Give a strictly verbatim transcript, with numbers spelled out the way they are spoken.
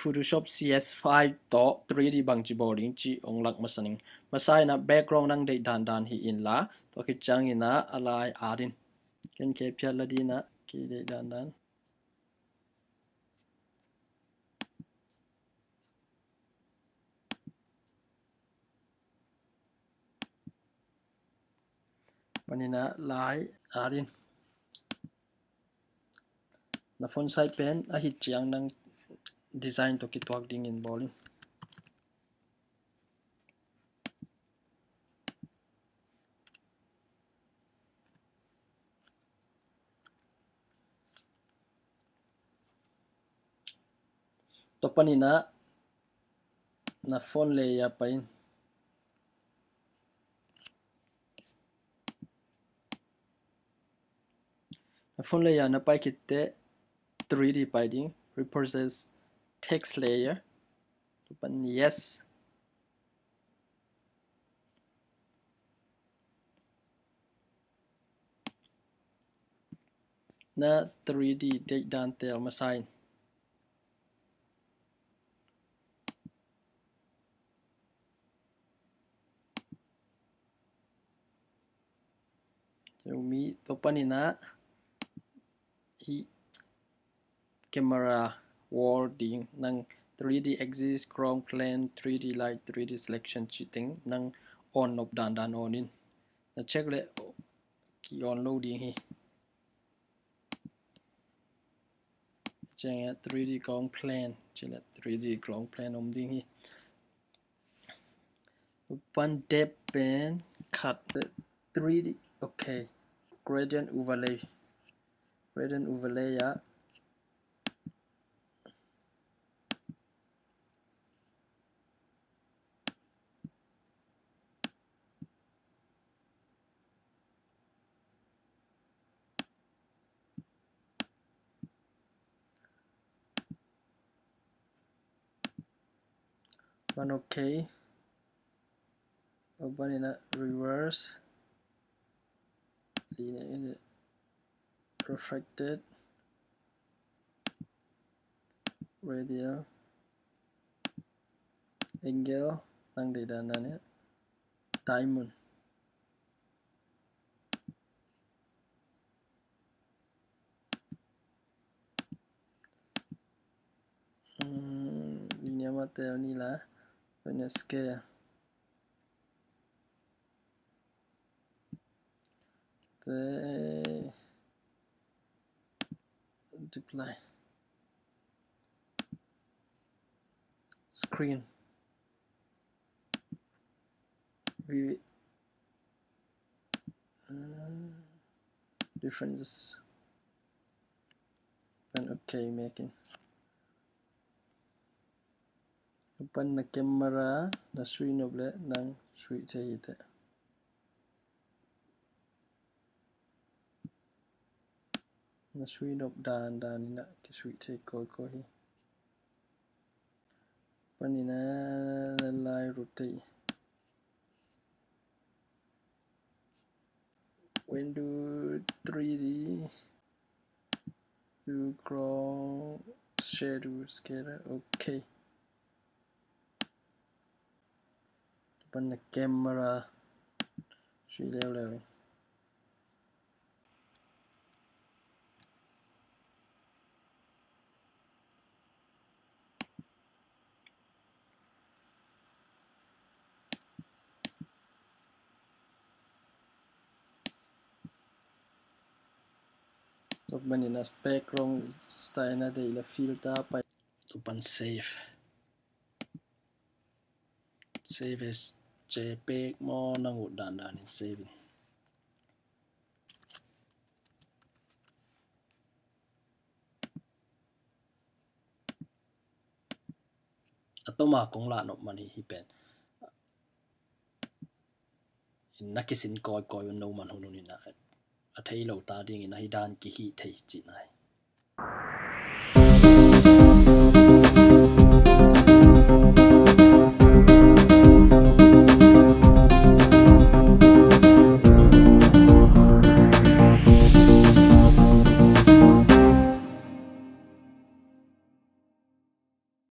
Photoshop C S five tawh three D bangci bawl ding cih hong lak masa ning. Masa in ah background nang deih dandan hi inla, tua khit ciangin ah a lai at in. Ken kei phiat la ding ah kei deih dandan. Panin ah lai at in. Na font size pen a hih ciang nang design tawh kituak dingin bawl in. Tua panin ah na font layer pai in. Na font layer na pai khit teh three D pai ding, reprocess text layer. Tua pan yes. Na three D deih dan tel masa in. Tua mi tua panin ah hih camera world ding nang three D axis, ground plane, three D light, three D selection cih teng nang on nop dandan on in. Na check leh ki on lo ding hi. Ciang ah three D ground plane, ci leh three D ground plane om ding hi. Tua pan depth pen khat, three D, okay. Gradient overlay. Gradient overlay ah pan okay. Tua panin ah reverse, linear, refracted, radial, angle, nang deih dandan in ah diamond. Hmm, linear material ni la, linear scale. Te multiply. Screen. We, uh, differences. And okay, making. Tua pan na camera na sui nop leh nang sui thei hi teh. Na sui nop dandan in ah kisui thei kawikawi hi. Panin ah na lai rotate. Window three D. Do ground shadow scatter. Okay. Tua pan na camera sui leuleu. Tua panin a background style na deih leh filter pai. Tua pan save. Save as JPEG maw, nang ut dandan in save in. A tawm a kong lah nop man hi, hih pen na kisin kawikawi un, no man hun hun in a, a thei lo ta dingin a hih dan kihih thei cihna hi.